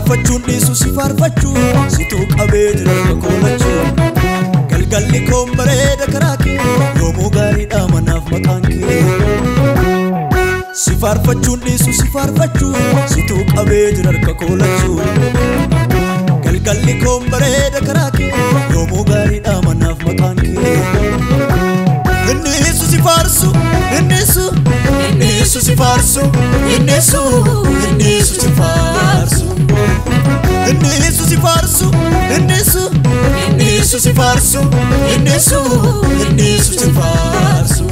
faarfachuun dhiisu si faarfachuu situu qabee jira harka koo lachuu. Galgalli koon bareeda karaa kee yoomuu gaariidha manaaf maqaan kee. Si faarfachuun dhiisu si faarfachuu situu qabee jira harka koo lachuu. Galgalli koon bareeda karaa kee yoomuu gaariidha manaaf maqaan kee. Innisu si faarsu innisu innisu si faarsu innisu innisu si faarsu. Innisu si faarsu innisu innisu si faarsu innisu innisu si faarsu.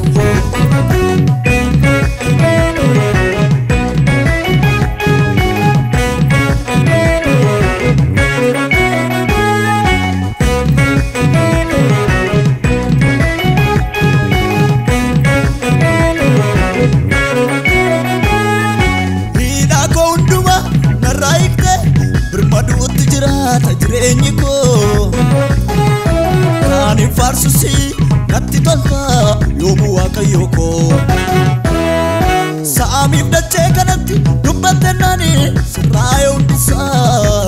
Hidhaa koo hundumaa narraa hiikte birmaduutti jiraata jireenyi koo. Kan hin faarsu si natti tolta yoomuu waaqayyo koo. Sa'aamiif dachee kanatti dubbatte naani sirraa'ee hundisaa.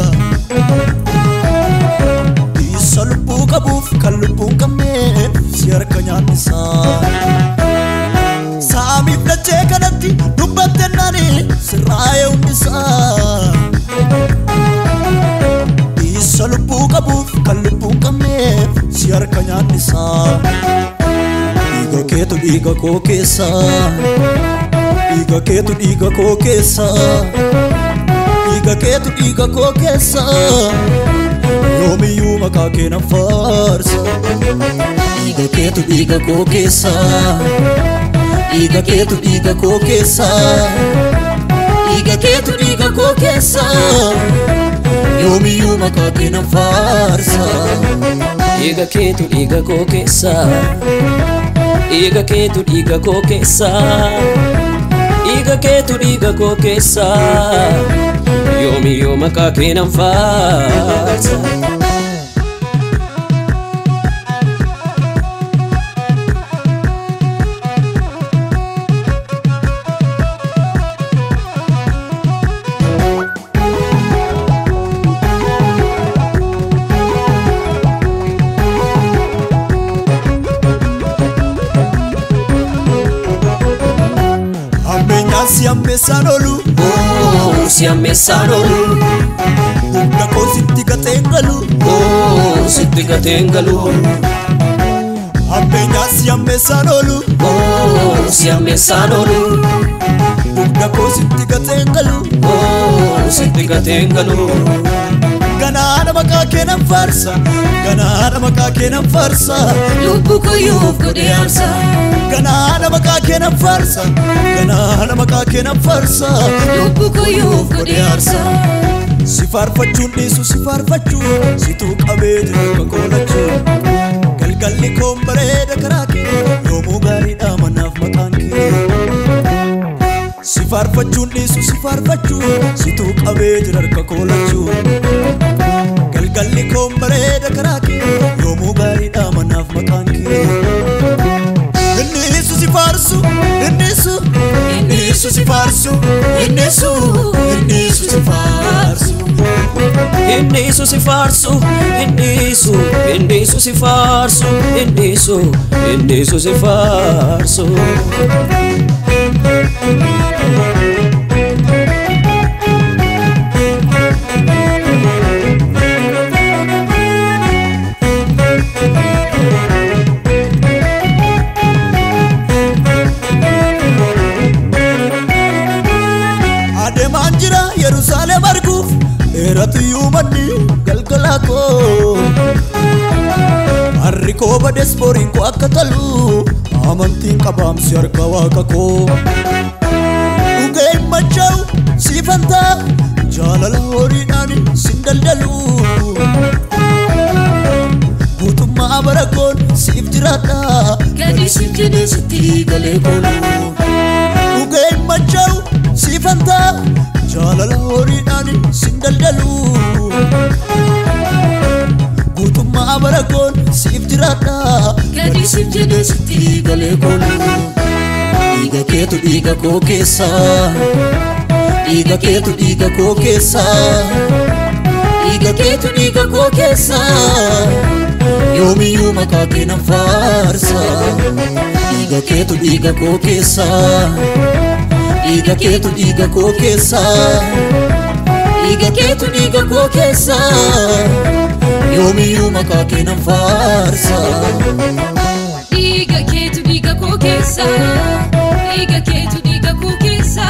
Isa lubbuu qabuuf kan lubbuu hin qabneef si harka nyaannisaa. Sa'aamiif dachee kanatti dubbatte naani sirraa'ee hundisaa. Isa lubbuu qabuuf kan lubbuu hin qabneef si harka nyaannisaa. Dhiiga keetu dhiiga koo keessa. Dhiiga keetu dhiiga koo keessa. Dhiiga keetu dhiiga koo keessa. Yoomiyyuu maqaa kee nan faarsa. Dhiiga keetu dhiiga koo keessa. Dhiiga keetu dhiiga koo keessa. Dhiiga keetu dhiiga koo keessa. Yoomiyyuu maqaa kee nan faarsa. Dhiiga keetu dhiiga koo keessa. Dhiiga keetu dhiiga koo keessa. Dhiiga keetu dhiiga koo keessa. Yoomiyyuu maqaa kee nan faarsa. Ammeenyaan si ammeessaan oolu. Si ammeessaan oolu. Humna koo sitti gateen galu. Sitti gateen galu. Ammeenyaan si ammeessaan oolu. Si ammeessaan oolu. Humna koo sitti gateen galu. Sitti gateen galu. Ganaadha maqaa kee nan faarsa. Ganaadha maqaa kee nan faarsa. Lubbuu koyyuuf godhee aarsa. Ganaadha maqaa kee nan faarsa. Ganaadha maqaa kee nan faarsa. Lubbuu koyyuuf godhee aarsa. Si faarfachuun dhiisu si faarfachuu situu qabee jira harka koo lachuu. Galgalli koon bareeda karaa kee yoomuu gaariidha manaaf maqaan kee. Si faarfachuun dhiisu si faarfachuu situu qabee jira harka koo lachuu. Galgalli koon bareeda karaa kee yoomuu gaariidha manaaf maqaan kee. Innisu si faarsu innisu innisu si faarsu innisu innisu si faarsu. Innisu si faarsu innisu innisu si faarsu innisu innisu si faarsu. Adeemaan jira Yerusaalem arguuf dheeratu iyyuu manni galgala koo. Harri koo bades boriin koo akka tolu amantiin qabaamsi harka waaqa koo. Dhugee hin machaa'u siifan ta'a jaalala horiidhaan sin daldalu. Guutummaa bara koon siif jiraadha Gadi siif jedhee sitti galee koolu. Dhugee hin machaa'u siifan ta'a jaalala horiidhaan sin daldalu. Guutummaa bara koon siif jiraadha Gadi siif jedhee sitti galee koolu. Dhiiga keetu dhiiga koo keessa. Dhiiga keetu dhiiga koo keessa, dhiiga keetu dhiiga koo keessa, yoomiyyuu maqaa kee nan faarsa. Dhiiga keetu dhiiga koo keessa, dhiiga keetu dhiiga koo keessa, dhiiga keetu dhiiga koo keessa, yoomiyyuu maqaa kee nan faarsa. Dhiiga keetu dhiiga koo keessa, dhiiga keetu dhiiga koo keessa,